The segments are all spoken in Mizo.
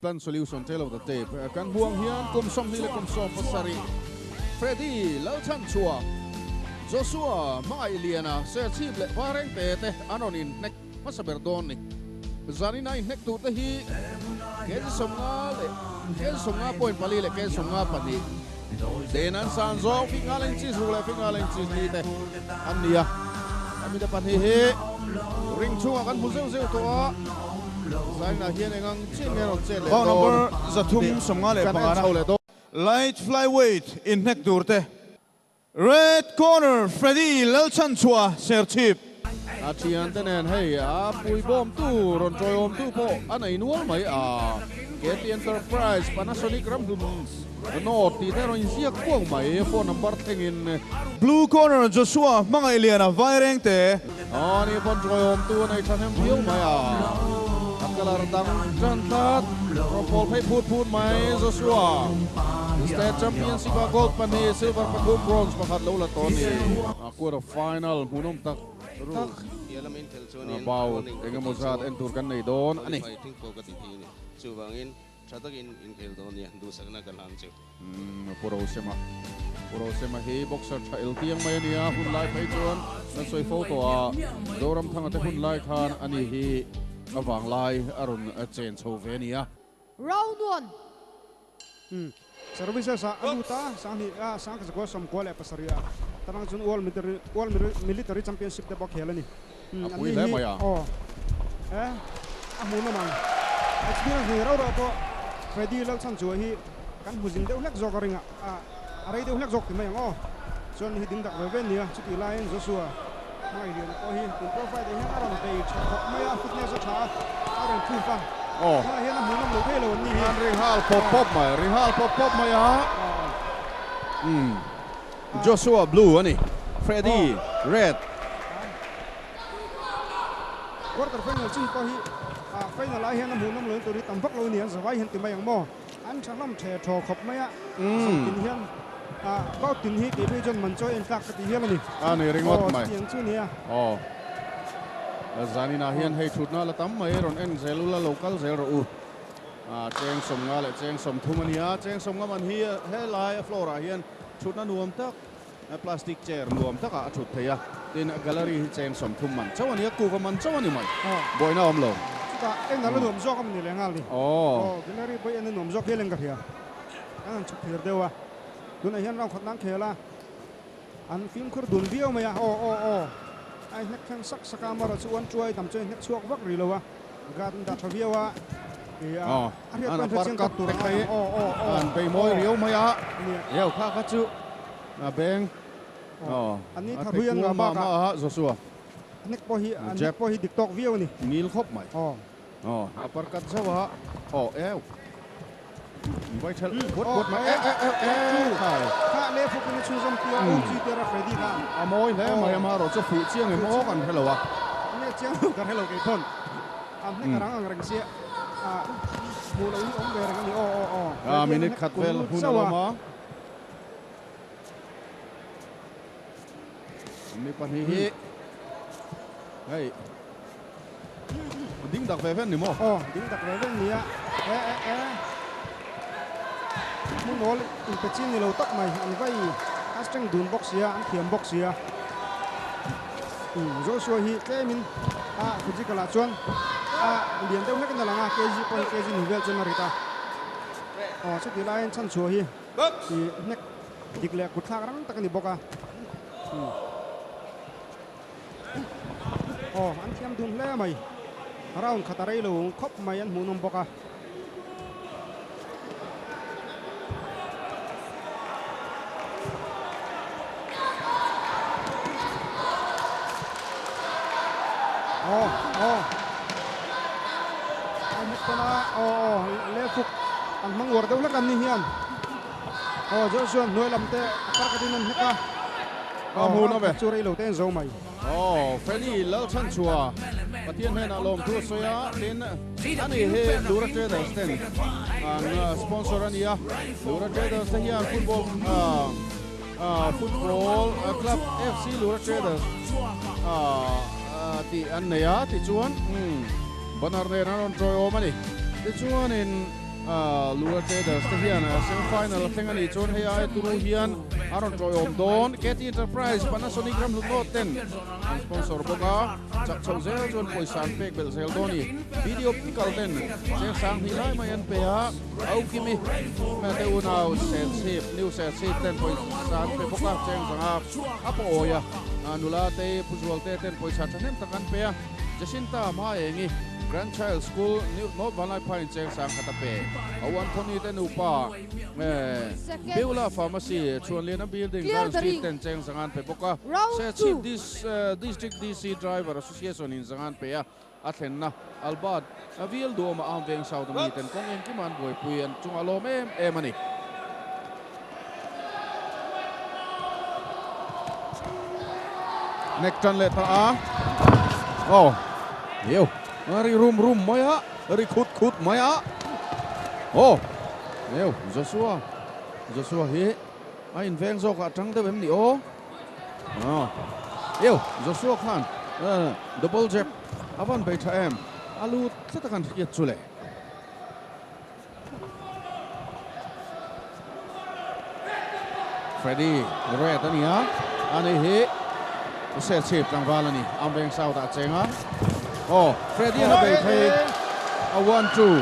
Plan Solution Tale of the Tape kan huang hian kum 20 leh kum 17 Freddy Lalchhanchhuah, Joshua Hmangaihliana, Serchhip leh Varengte te an rawn inhnek hmasa ber dawn ni. Zanin a inhnek tur te hi kg 50 leh kg 50.4 leh kg 52 den an san zawng finga leh inches ruk leh finga leh inches li te an ni a. Ami te pahnih hi ring chhungah kan hmu zeuh zeuh tawh a, Zaninah hian eng ang chiah nge rawn chet leh Bout dawn number tih 355 kan en chho leh dawn. Light Flyweight inhnek tur te Red Corner Freddy Lalchhanchhuah Serchhip. A thiante nen hei a pui bawmtu rawn tawiawmtu pawh a nei nual mai a, KT Enterprise Panasonic ramhlun North tih te rawn inziak kuang mai, phone number thlengin. Blue Corner Joshua Hmangaihliana Vairengte. Aw ni pawn tawiawmtu a nei thahnem viau mai a, a colour dang tan tlat rawn pawl phei phut phut mai Joshua State Championship ah gold pahnih, silver pathum, bronze pakhat lo la tawh a ni. A quarter final hmuhnawm tak tak bau engemaw zat en tur kan nei dawn a ni. Tha takin inkhel dawn nia, duhsakna ka hlan chu. Pu Rosema. Pu Rosema hi boxer tha el tiang mai a nia, hun lai phei chuan kan sawi fo tawh a, Zoramthanga te hun lai khan ani hi a vang lai a rawn chen chho ve a nia. Round one. Services ah a lut a, 2000 a 1997 ah tarang chuan World Military World Military Championship te pawh a khel a ni. A pui hle mai a. Aw e a hmuhnawm ang. Experience nei rauh rauh pawh Freddy Lalchhanchua hi kan hmu zing deuh hlek zawk a ring a, a rei deuh hlek zawk ti mai ang aw. Chuan hi ding dak ve ve nia, chutih laiin Joshua Hmangaihliana pawh hi tun profile ah hian a rawn bei tha khawp mai a, fitness a tha a, a rawn proof a. Aw. Tunah hian a hmuhnawm lo thei lo an ni hi. An ri nghal pawp pawp mai, ri nghal pawp pawp mai a. Umm Joshua blue a ni, Freddy red. Quarter final chin pawh hi final ai hian a hmuhnawm lo tur hi tam vak lo a ni, an zavai hian ti mai ang maw? An tha hlawm the thaw khawp mai a, Zangtin hian bout tin hi kei phei chuan man chawi en tlak ka ti hial a ni. A ni ringawt mai. Aw chutiang chu nia. Aw zaninah hian hei thutna la tam mai rawn en zel ula lo kal zel rawh u. Cheng 50 leh cheng 30 a nia, cheng 50 man hi helai a floor ah hian thutna nuam tak plastic chair nuam takah a thut thei a, tin gallery hi cheng 30 man chauh a nia, kuva man chauh a ni mai, buaina a awm lo. Chutah en a la nuam zawk a ni leh nghal ni. Aw gallery pawh en a nuam zawk hial in ka hria, kan han chhuk thir deuh a, tunah hian round khat nan khel a, an fimkhur dun viau mai a, aw aw aw a inhnek thleng sak sak a, amaherawhchu chu uan chuai tam chu a inhnek chhuak vak rih lo a. Garden dah tha viau a, a hriat pawh hre chiang tak tur a ngai ang. An bei mawi riau mai a, eu kha kha chu a beng a pe kual mah mah a Joshua. Hnek pawh hi a hnek pawh hi dik tawk viau a ni. Ngil khawp mai. A par kat zauh a, aw eu vai thelh buat buat mai e e e khai. Kha le fukin a chhunzawm tia OG tera Freddy khan. A mawi hle mai a marawh chu fuh chiang em aw kan hre lo a. Nge chiang lo kan hre lo kei pawn. A hnek a rang ang reng sia a hmuh loh hi awm ve reng a ni aw aw aw. A minute khat vel hun a lawm a. Mi pahnih hi hei ding dak ve ven ni maw? Aw ding dak ve ven nia e e e hmunawl inpe chin ni lo tak mai an vai a strength dun bawk sia an thiam bawk sia Joshua hi tlemin a physical ah chuan a lian deuh hlek in a lang a kg pawh hi kg ni vel chuan a rit a aw chutih laiin chhanchhuah hi ih hnek Dik leh kut thlak rang tak a ni bawk a. Aw, an thiam dun hle mai. Round khat a rei lo khawp mai an hmuhnawm bawk a. Aw, aw. An hmet tawn a, aw, aw, left hook an hmang uar deuh hlek an ni hian. Aw Joshua hnuai lam te a par ka din an hnek a. Aw hmun awm e. Chu rei lo te an zo mai. Aw Freddy Lalchhanchhua Pathian hnenah lawmthu a sawi a, tin ani hi Lura Traders ten an sponsor a ni a. Lura Traders te hian football football club FC Lura Traders tih an nei a, tichuan banner nen an rawn tawiawm a ni. Tichuanin. Lura Traders te hian semi final a thleng a nih chuan hei ai turu hian a rawn tawiawm dawn. KT Enterprise Panasonic ram hlut nawt ten an sponsor bawk a, chak chhoh zel chuan pawisa an pek belh zel dawn a ni. BD Optical ten cheng sang hnih lai mai an pe a, Aukimi te unau Serchhip, New Serchhip ten pawisa an pe bawk a, cheng zanga a pawh awi a, nula te Pu Zualte ten pawisa thahnem tak an pe a. Jacinta Hmaengi, Grandchild School, New North Vanlaiphai in cheng sang khat a pe. Au Anthony te nupa, Beulah Pharmacy, Chhuanliana Building, Zion Street ten cheng zangan pe bawk a. Serchhip District DC Driver Association in zangan pe a, a thlenna Albert Vial Duhawma Arm Veng South ami ten kawng engkima an buaipui an chungah lawm em em a ni. Nek tan leh ta a. Oh. Yeu. Ri rum rum mai a. Ri khut khut mai a. Oh. Yeu. Joshua. Joshua hi a inveng zawk ah tang deuh em ni aw. Ah. Yeu. Joshua khan double jab a van bei tha em. A lut tlat a kan hriat chu le. Freddy Red a ni a, ani hi Serchhip tlangval a ni, Amveng South ah a cheng a. Aw, Freddy an a bei phei a, one two,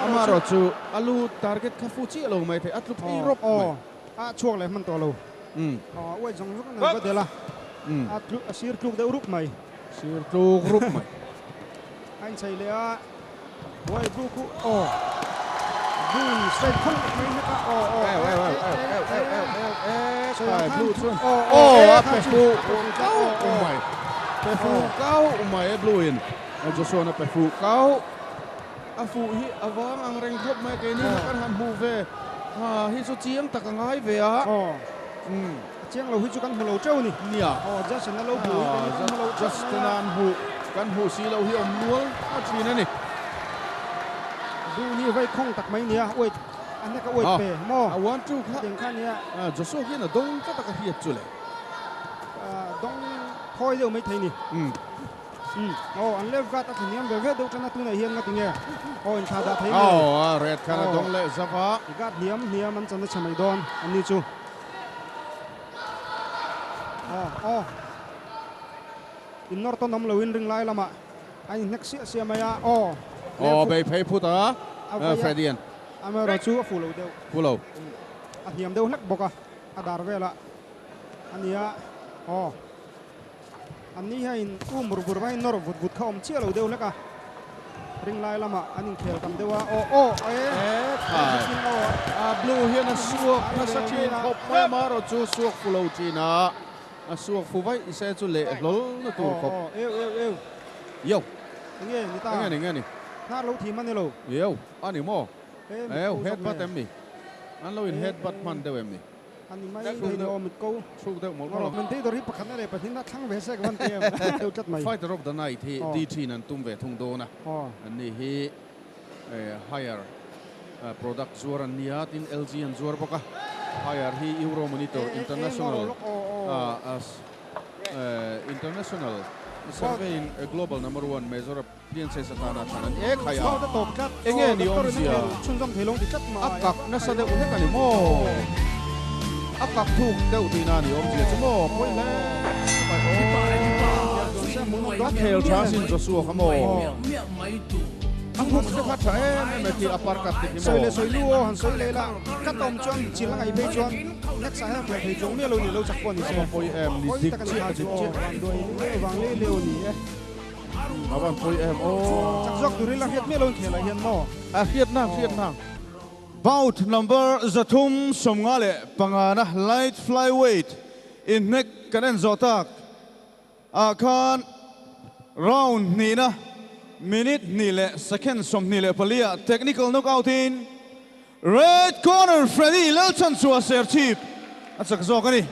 amaherawh chu a lu target kha fu chiah lo mai thei, a tlu phei rawp mai. Aw, a chhuak leh hman tawh lo. Aw, uai zawng zawng an va del a, a tlu, a sir tluk deuh rup mai. Sir tluk rup mai. A inchei leh a. Buai bu khu aw bul straight khawng tak mai hlek a aw aw eu eu eu eu eu eu eu eu e sawi ang kai khan blue chuan aw aw aw a e kha pe chu fu a pe fu tlat kau aw aw mai pe fu kau mai e blue in Joshua a pe fu kau a fuh hi a vang ang reng khawp mai keini aw kan han hmuh ve ha hi chu chiang tak a ngai ve a aw umm a chiang lo hi chu kan hmu lo teuh a ni nia aw Justin a lo hmuh hi keini kan hmu lo teuh mai a Justin a an hmuh kan hmuh si lo hi awm nual a thin a ni. Duh ni vai khawng tak mai nia wait a hneka wait pe maw a one two kha tiang kha nia Joshua hian a dawng tlat a ka hriat chu le dawng thawi deuh mai thei ni aw an left guard a thlaniam ve ve deuh tan a tunah hian nga tinge aw inthla dah thei nge aw red khan a dawng leh zava guard hniam hniam an chan a chhe mai dawn an ni chu aw aw in nawr tawn awm loin ring lai lamah A inhnek siah siah mai a, aw. Aw, bei phei phut a, Freddy-a'n. Amaherawh chu a fuh lo deuh. Fuh lo. A hniam deuh hlek bawk a, a dar velah a ni a, aw. An ni hian u mur vur vai nawr vut vut kha awm chiah lo deuh hlek a. Ring lai lamah an inkhel tam deuh a, aw, aw, e. E khai. A blue hian a suak nasa thin khawp mai, amaherawh chu suak fu lo thin a. A suak fu vaih se chu leh hlawl na tur khawp. Aw aw eu eu eu. Yo. Enge ni ta? Enge ni nge ni? Hnar lo thim a ni lo. Yo, a ni maw? E mit Eu, ko head zawk butt nge? em ni? An lo in head butt hman deuh em ni? A ni mai thei ni aw mit ko. Thluk deuh mawlh mawlh ang. Commentator hi pakhatna leh pahnihna thlang ve se ka van ti em? Deuh tlat mai. Fighter of the night hi Aw. D thin an tum ve thung dawn a. Aw. An ni hi higher product zuar an nia tin LG an zuar bawk a, higher hi Euro Monitor International International Survey in Global Number One Major Appliances atana thlan an ni e khai a, enge ni awmzia a kak nasa deuh hlek a ni maw? A kak thuk deuh tihna a ni awmzia chu maw? Pawi hle mai aw, a khel tha sin Joshua kha maw? A huk te kha tha em em e tih a par kat te khi maw? Sawi leh sawi lu aw han sawi leh la, ka tawm chuan chil a ngaih phei chuan next ah hian khel thei chuang miah lo ni lo chak pawh ni se. A va pawi em ni Pawi dik tak a ni chiah kha a chu dik aw chiah. van duai leh vang leh leh aw ni e. A van pawi em aw. Chak zawk turin a hriat miah lo in khel ah hian maw? A hriat nang hriat nang. Bout number 355 na light flyweight inhnek kan en zawh tak. Ah khan round hnihna minute hnih leh second 24 ah technical knockout in Red Corner Freddy Lalchanchua Serchhip a chak zawk a ni.